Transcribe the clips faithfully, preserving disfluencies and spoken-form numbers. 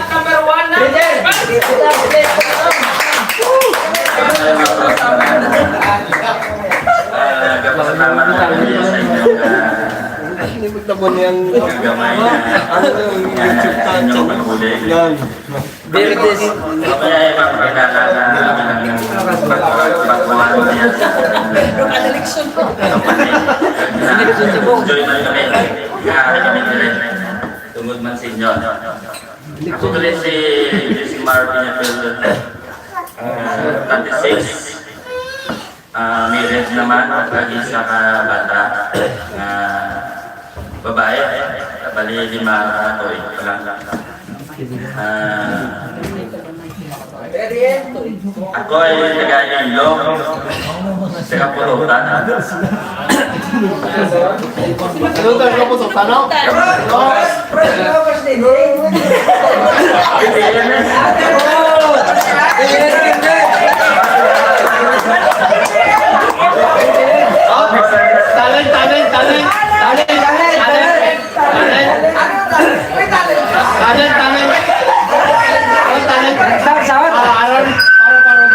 Number one na. Ah, kapasalamat namin sa inyo, ah, Limot na mo niyang, gamay na, ano yung YouTube channel? Yan. There it is. Kaya ay mapakilala na ang pagkuhan niya sa Joy man kami. Kaya kami dire. Tungod man sa inyo. Ako diri si Josimar Piñatel, ah, thirty-six. Ah, married naman, ag isa ka bata nga babae, bali lima ka tuig pa lang. Ah, ako ay taga Iloilo, taga Pulutan. Ano tayo ka po sa tanaw? Talent, talent, talent. Talent, talent, talent. Talent, talent. Talent, talent. Sawat, sawat. Ah, aron, aron, aron.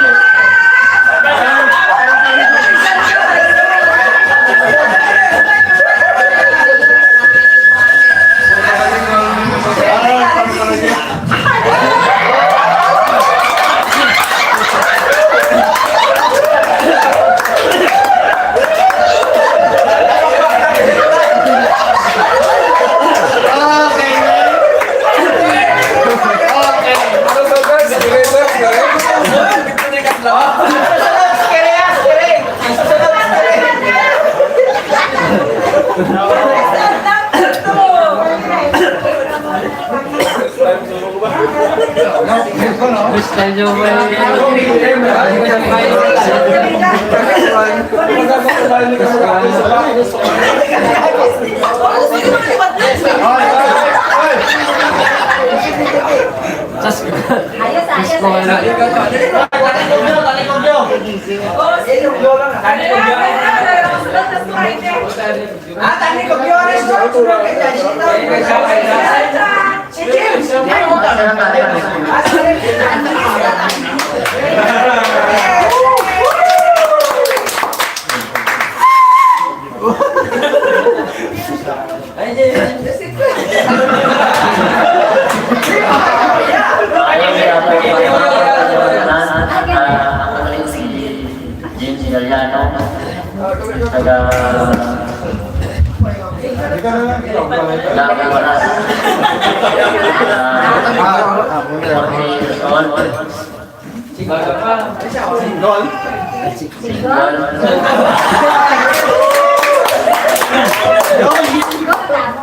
Ayos, ayos, ayos. Ah, tani ko, Fiores, no? Si James. James Galiano, taga Labuanas. Ah, forty years old. Single. Single.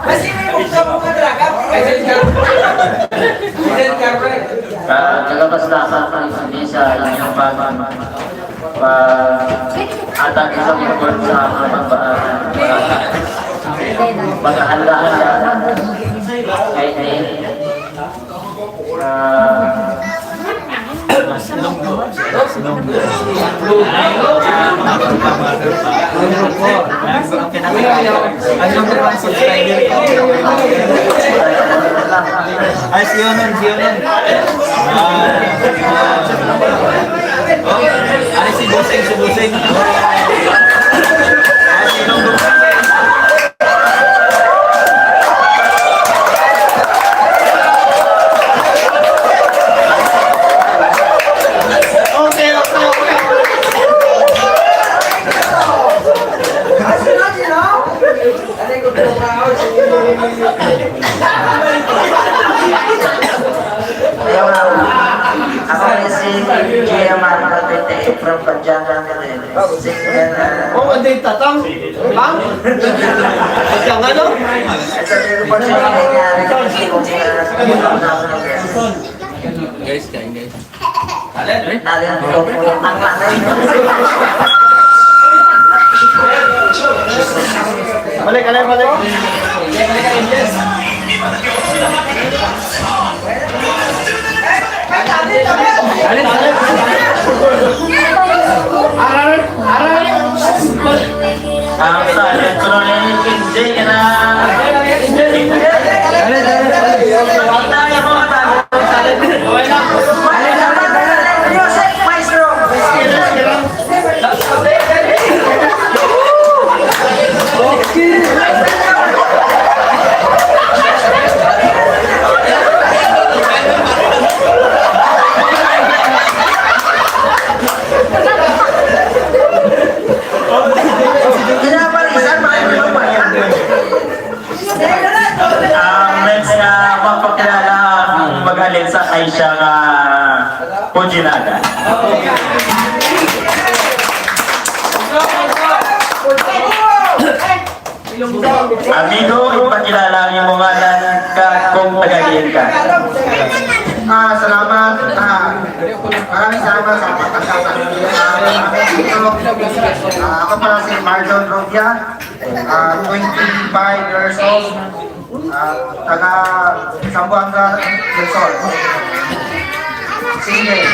Kasi may buksan mo nga talaga. Ah, nagabas na sa pag-, sa inyong pag-, pag-, atag sa bukod sa mga pagbaas. Maghahanda-handa. Kay Nate. Ah, Ang number one subscriber ko. Ay, si Yonon, si Yonon. Ah, ah. Oh, ari si Busing, si Busing. Ah, si Yonon. Okay, okay, okay. Hello, ako ni si Gia Marco Tete from Pagyangan. Oh, ang date tatang? Bang? Ang ano? Guys, kain, guys. Ang nanay. Balik, balik, balik. Aral, aral. Ang silent ko na yung hindi ka na. Music, maestro. Ang next nga magpakilala, maghalin sa Asia nga Pujinaga. Amigo, ipakilala ang imong ngalan kag kung taga diin ka. Ah, salamat. Ah, maraming salamat sa pagkakataon. Ah, ako pala si Marlon Rubia, ah, twenty-five years old, ah, taga Zamboanga del Sur. Single.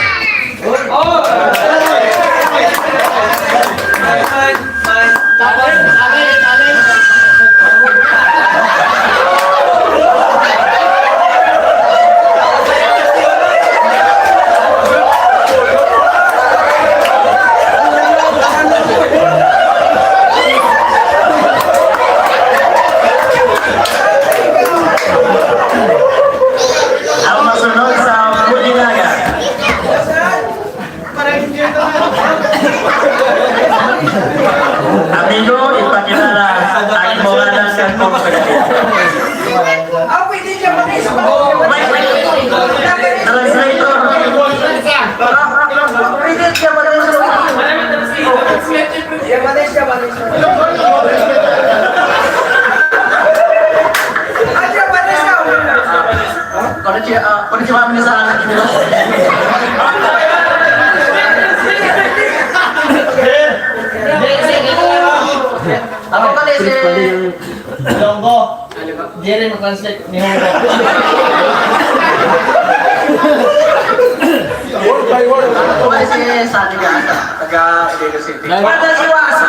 Ang masunod sa Pujinaga. Amigo, ipakilala ang imo ngalan sa kung taga diin. Ah, pwede siya mag-isip. Translator. Pwede siya mag-isip. Japanese, Japanese. Ah, Japanese ka. Konnichiwa, ah, konnichiwa, minasan. Ako pala si Ilonggo. Diri mo translate ni Hongo. Word by word. Ako pala si Sunny Gasa, taga Iloilo City. Wala si Wasa.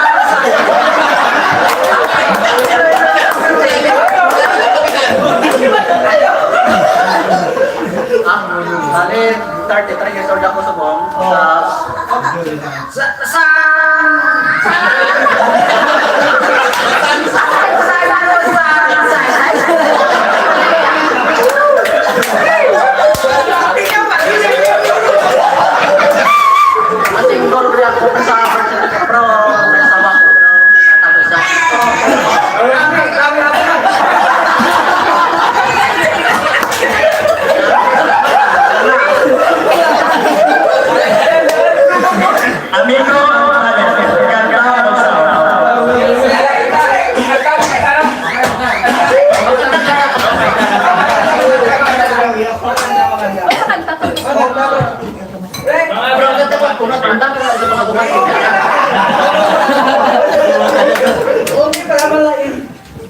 Ah, bali, thirty-three years old ako subong. Sa, sa, sa, sa, Single, bro, ako sa Bro, may asawa ko, bro. Tatapos na. Amigo, kanta, magsawa. Mga bro, kanta pa, kanta pa sa mga bukas.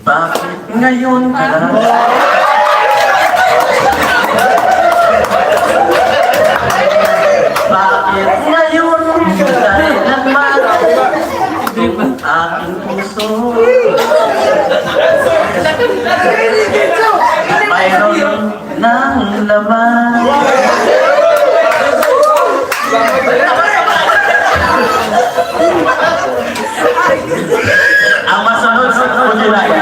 Bakit ngayon ka lang? Bakit ngayon ka lang? Aking puso. Mayroon ng laman. Ang masunod sa Pujinaga.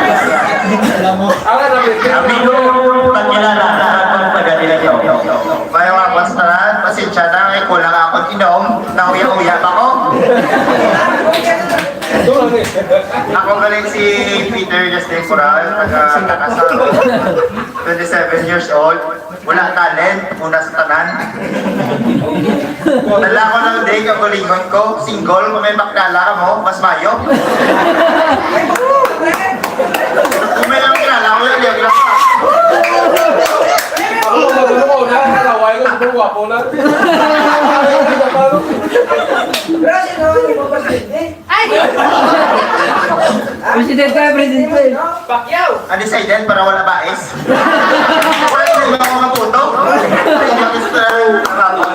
Amigo, pagkilala, ang taga diin ka. Maayong hapon sa tanan, pasensya na, may kulang akong inom, nauya-uya pa ko. Ako galing si Peter Justin Coral, taga Tacasa, twenty-seven years old. Wala talent, una sa tanan. Dala ko lang din, kaugalingon ko, single, kung may makilala ka mo, mas mayo. Kung may lang kilala ko, yung liya ka. Ako, magulo ko, na, nakaway ko, guwapo na. Ay! Presidente, presidente. Pacquiao! Undecided para wala bais. Wala yung mga matuto. Ay, Mister Rabat.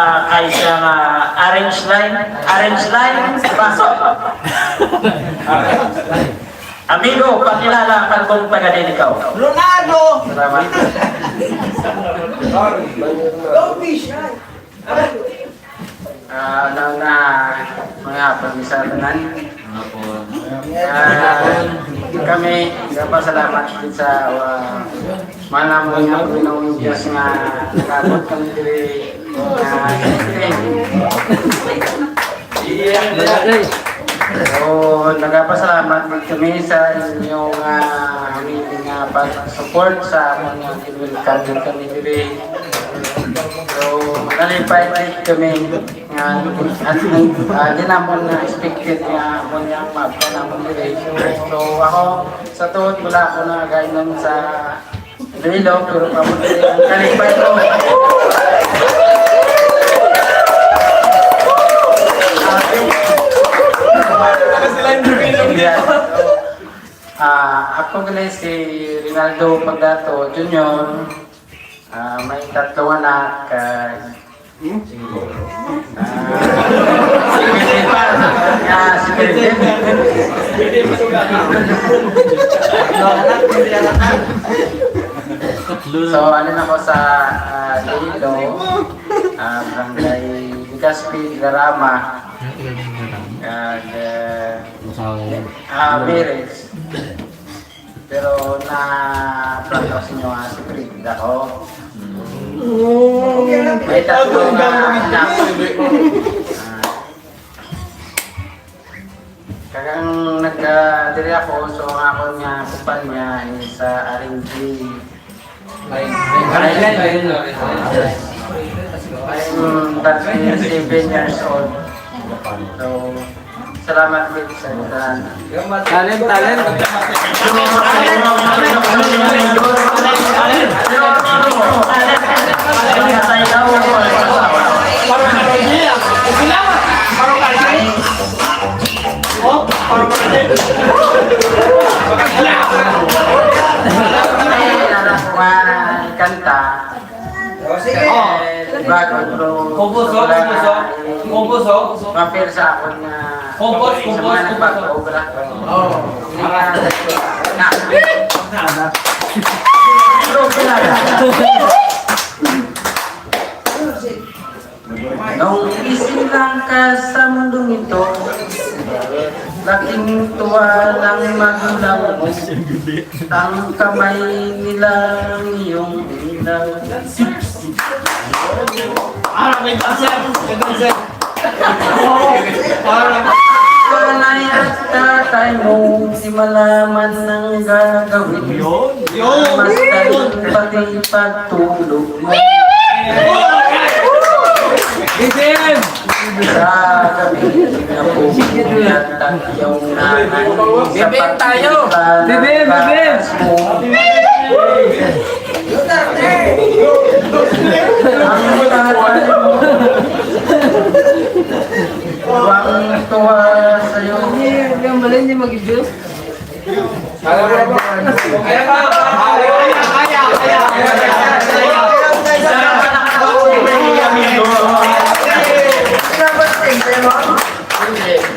Ah, kay sa, ah, Orange Line, Orange Line, pasok. Amigo, pakilala kung taga diin ikaw. Leonardo! Salamat. Don't be shy. Ah, una-una, maayong hapon sa tanan. Ah, kami, nagapasalamat sa, ah, mahal namon nga Ginoong Dios nga nag-abot kami diri. Ah, so, nagapasalamat gid kami sa inyo nga, ah, amazing nga pag-support sa amon nga gin-welcome kami diri. So, nalipay gid kami. Nga, at, ah, di namon na expected nga mo niyang mabta namon diri. So, ako, sa tuod, wala ako na gainon sa Iloilo, pero pamunti ang kalipay ko. Ah, ako gali si Rinaldo Pagdato Junior. Ah, may tatlong anak, ah, Hmm? Ah, si Felipe. Ah, si Felipe. So, ano na ko sa, ah, Iloilo, ah, Barangay Legazpi, Guidarrama. Kag, ah, ah, marriage. Pero na-proud ako sa inyo, ah, si Fred ako. May tatlo nga anak. Ah, kagang nagka-, diri ako, so ang akon nga kumpanya is, ah, R N G. I'm thirty-seven years old. So, salamat gid sa tanan. Talent, talent. Kanta. Oh, sige. Oh. Diba, kung Composo, wala composo. Na, Composo. Mapil sa akon na Compose, sa compose, mga compose. Nagpag-obra. Oh. Mga na. Nung isin lang ka sa mundong ito, laking tuwa ng magulang mo. Ang kamay nila ang iyong ilaw. Ah, may dancer! May dancer! Nanay at tatay mo, di malaman ang gagawin. Yun! Yun! Mas galing pati pagtulog mo. Listen! Sa gabi, napupuyat ang iyong nanay. Bibim tayo! Bibim, bibim! Ang tatay mo. Tuwang-tuwa sa'yo. Hindi, hindi, ang mali, hindi mag-Diyos.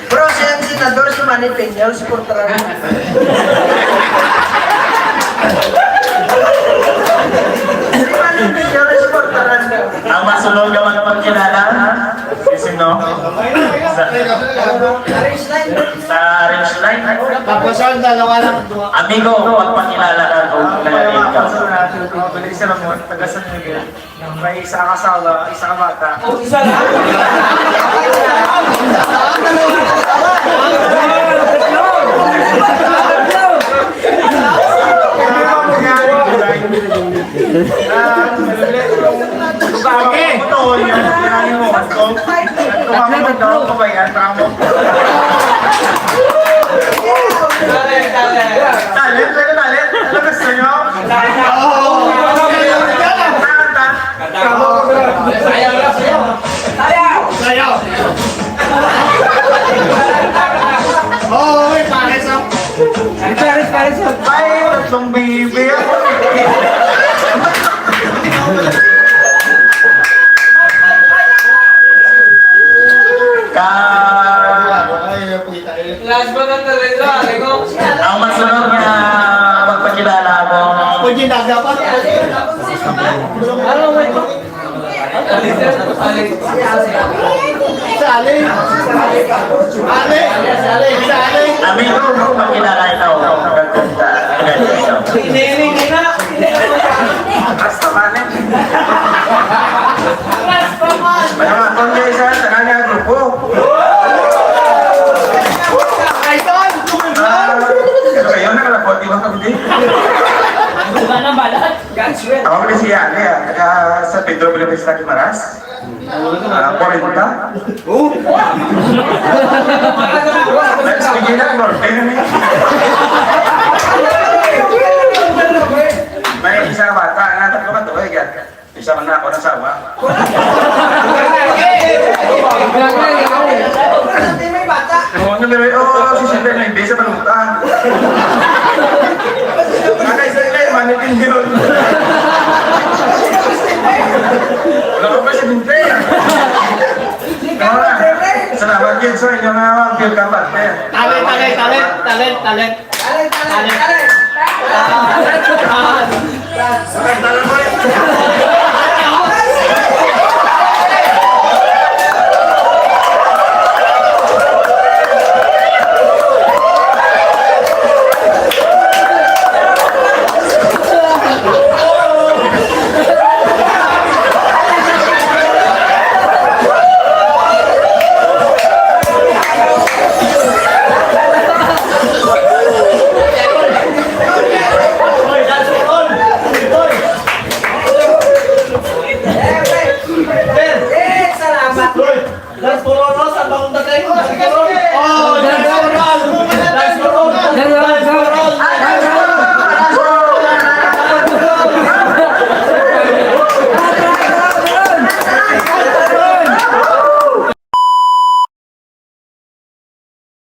Bro, si ang senador, si Manny Peña, suportaran. Si Manny Peña, suportaran. Ang masunod nga magpakilala, si sino? Sa, sa Orange Line. Tapos ang dalawa lang. Amigo, magpakilala ka kung taga diin ka. Taga San Miguel. May isa ka asawa, isa ka bata. Oh, isa lang. Ah, malupit. Ito, yan, yan yung hotdog. Tatlo, tatlo. Ano ba yan? Tama. Talent, pwede talent? Ano gusto nyo? Kanta, kanta. Sayaw, sayaw. Sayaw. Oo, may pares, oh. May pares, pares, oh. Ay, tatlong baby ako. Dapat. Ano mo ito? Sali. Sali. Sali. Amigo mo, makilala ikaw. Hiniling na. Hasta man eh. Mga pangga isa, tanan nga grupo. Ah, ano kayo? Nakalapot, di ba, kapatid? Wala na balat. Ako kasi yan, eh, taga San Pedro Buenavista, Guimaras. Ah, forty. Oh? Next, bigyan na, Norte, ano eh? May isa ka bata, nga tatlo ka to, eh, yan. Isa man na ako nasawa. Ang numero, oh, si Sir Benay, bisa pa nung ta. Nakay Sir Benay, manitin yun. Wala ko pa si Binte. Salamat yun sa inyo nga welcome back, eh. Talent, talent, talent, talent, talent. Talent, talent, talent. Talent. Talent.